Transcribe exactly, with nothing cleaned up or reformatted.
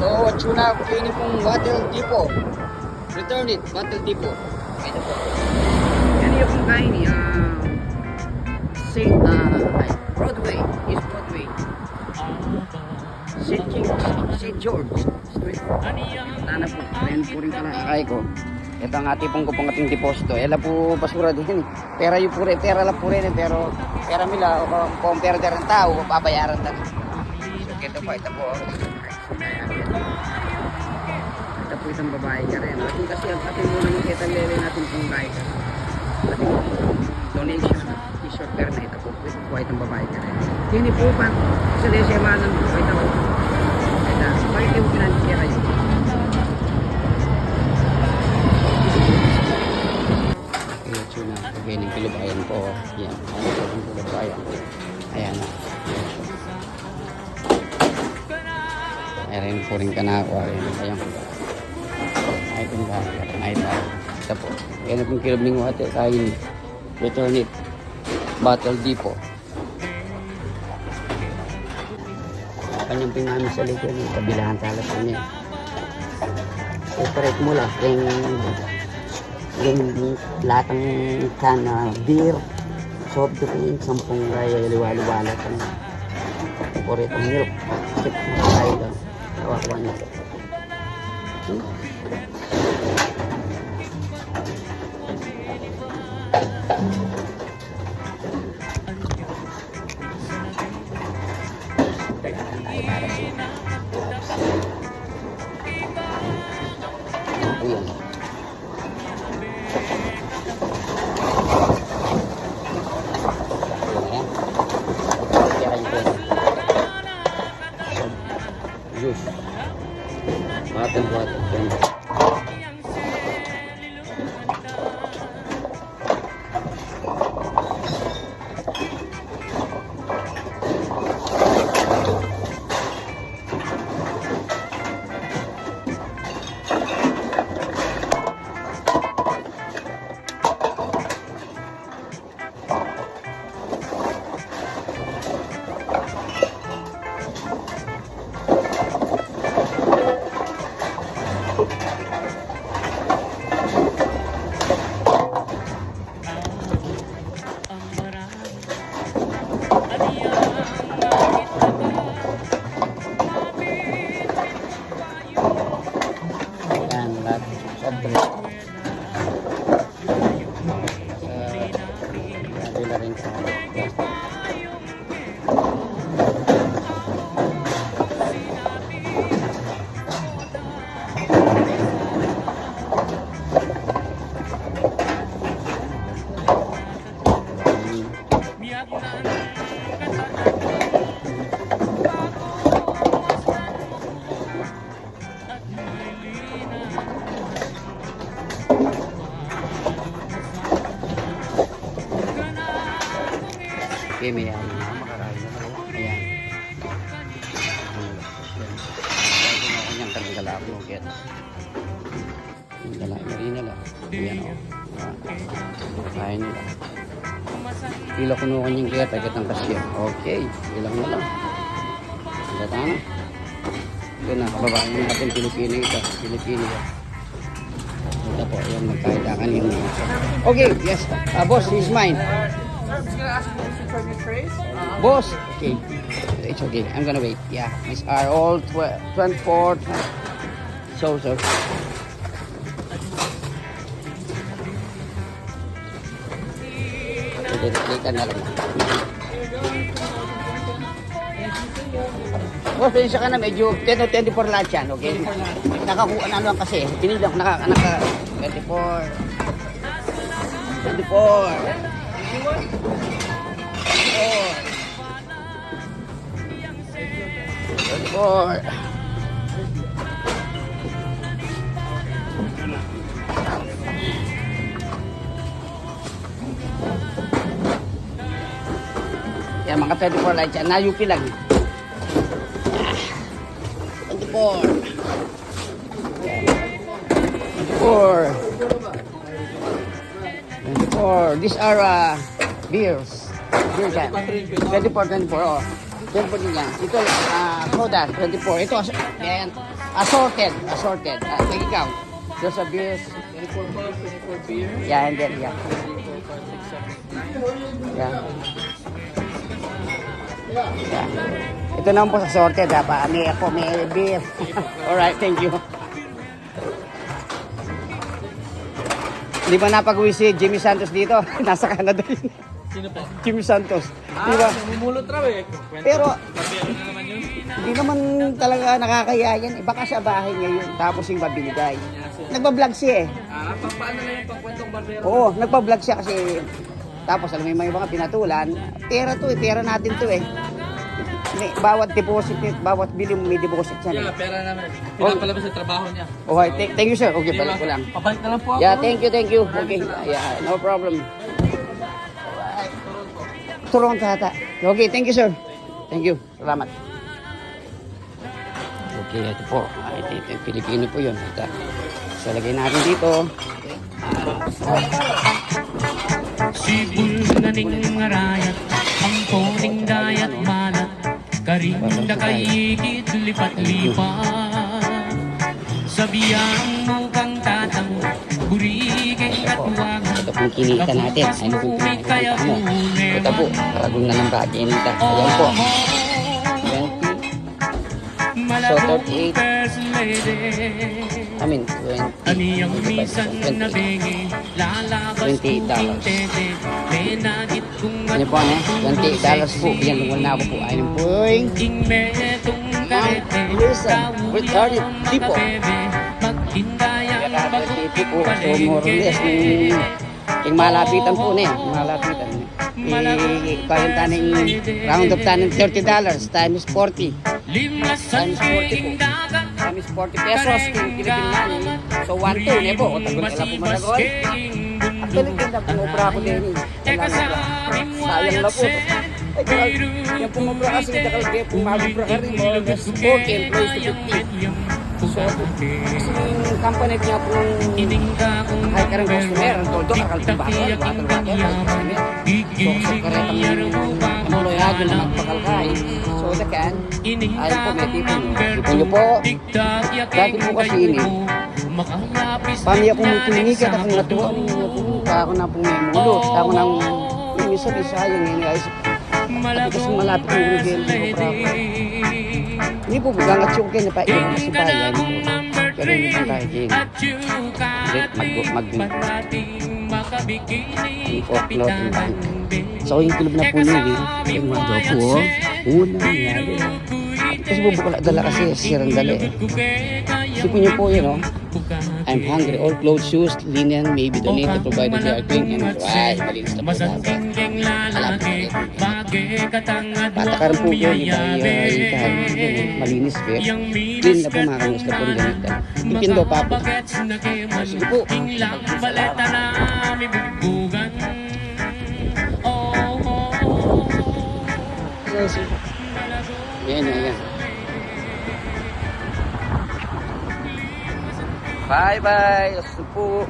So, atiu na keni pung Battle Depot. Return it, Battle Depot. Ito po. Yan yung pung kain ni, ah, Saint, ah, ay, Broadway. Is Broadway. Saint James, Saint George Street. Sana po, ayan po rin pala. Ay ko. Ito ang atipung ko pung ating deposito. Ela po basura din. Pera yu po rin, pera la po rin, eh, pero pera mi la, o kung, kung pera da rin tau, babayaran da. So, ito po, ito po. Ito po itang babae ka rin. Atin kasi, atin muna yung kita lele natin kung kaya ka. Atin donation, t-shirt, pero na ito po. Ito po itang babae ka rin. Kini po pa, sa lese manan po, ito. Ito, balik yung pinansiya kayo. Ito na, okay, ng kilubayan po. Yan, ano po yung kilubayan? Ayan na. Ayan po rin kanakwa. Ayan, ayan. Ay, ito na. Ay, ito. Ito po. Ayan na pong kilub ning wate. Kain. Return it. Battle Depot. Kanyang pinami sa likod. Kabilahan talaga niya. Separate mo lang. Yung Yung latang can, ah, beer, soft drink, sampung raya, liwa-liwa na itang paborito milk. Sip na tayo lang. Tawa ko na. Hmm? Teka, tayo para sa. Ayan. Juice. Water, water. Yan, lahat. Soft drink. Sa, sabi na rin sa Okay, may ano na, makakain na pala. Ayan. Ayan. Ayan, kanyang karga la ako, get. Ayan, dala, marina la. Ayan, o. Ah. Kain nila. Pila kuno kanyang kaya, tagat ng cashier. Okay, ilang na lang. Ang gata na. Ito na, kababayan natin, Pilipino ito. Pilipino. Ito po, yan, magkahit akin yung... Okay, yes. Ah, boss, he's mine. Sir, just gonna ask you to return your trays. Boss, okay. It's okay. I'm gonna wait. Yeah, these are all tw-, twenty-four. So, so. Pwede na lang. Boss, pasensya ka na, medyo ten o twenty-four lahat yan, okay? Nakakuha na lang kasi, pinilang, naka, naka, twenty-four. Twenty-four. Twenty-four. Yan, mga twenty-four lahat yan. Nayupi lang. Twenty-four. Twenty-four. Twenty-four. These are, uh, beers. Beer can. Twenty-four, twenty-four, oh. Twenty-four din yan. Ito, ah, soda, twenty-four. Ito, yan. Assorted, assorted. Ah, sige, ikaw. There's a beers. Twenty-four pounds, twenty-four beer. Yeah, and then, yeah. Yeah. Yeah. Ito naman po sa sorted, ha, pa. May ako, may beer. Alright, thank you. Di ba napag-uwi si Jimmy Santos dito? Nasa Canada yun. Sino po? Jimmy Santos. Ah, di ba? Namumulot raw eh. Kwento. Pero, Barberong na naman yun. Hindi naman talaga nakakahiya yan. Iba ka sa bahay ngayon, tapos yung babinigay. Nagbablog siya eh. Ah, pa-, paano na yung pagkwentong barbero? Oo, nagbablog siya kasi tapos, alam mo, yung mga pinatulan, pera to eh, pera natin to eh. May, bawat deposit, bawat bili may deposit yan eh. Yeah, pera naman. Oh. Pinapalabas sa trabaho niya. Okay, thank, thank you, sir. Okay, balik ko lang. Pabalik na lang po ako. Yeah, thank you, thank you. Okay, yeah, no problem. Toronto ata. Okay, thank you, sir. Thank you. Salamat. Okay, ito po. Ah, ito, ito, Pilipino po yun. Ito. So, lagay natin dito. Sibul na ning arayat, ampo ning dayat malat, karin da kayigit lipat-lipat. Sabian mu kang tatang, buri keng katwagan. Ito pong kinita natin. Ano pong kinita mo? Ito po, karagong na ng bagay nito. Ayan po. Twenty. So, thirty-eight. I mean, twenty. Twenty-eight dollars. Ano po, ano? Twenty-eight dollars po. Yan, wala na ako po. Ayun po. Ma'am Luisa, retarded people. Retarded people po. So, more or less, yung, yung malapitan po na yan. Malapitan. Eh, kaya taning round up taning thirty dollars times forty. Times forty po. Times forty pesos, Philippine money. So, one two, ne po? O, tagun na po, maragon. Actually, ganda po, obra ko din eh. Kailangan ko. Sayang na po. Ay, grabe. Yan pong obra kasi, dakal kayo pong mag-obra ka rin, more or less forty employees to fifty. So, kasi yung company niya po, high ka rin customer, ang todo, kakal ng bakal, water, water, customer. So, sa karetang employado na magpakalkay. So, dakan, ayun po, may tipon. Tipon niyo po. Dati po kasi ini, pamilya ko mo pinikat akong natuwa, ako na pong may mulo, ako nang, yung isa, isa, yung ini, ay, sabi kasi malapit yung weekend, sobra ako. Hindi po, magangat yung kanya pa, yung kasi pa, yan po. Pero hindi po tayo din. Mag, mag, Yung pork float, yung bang. So, yung kulub na po niya, eh. Yung mga daw po, oh. Una, yan. Kasi bubukal, dala kasi, sirang dala, eh. Sipu niyo po yun, oh. I'm hungry. All clothes, shoes, linen may be donated, provided they are clean and dry. Malinis na po dapat. Alam po, eh. Patakaran po yun, yung, uh, yung, malinis po. Clean na po, mga kaminis na po, ganito. Yung pindo pa po. Sige po. Yan, yan, yan. Bye-bye. Gusto po.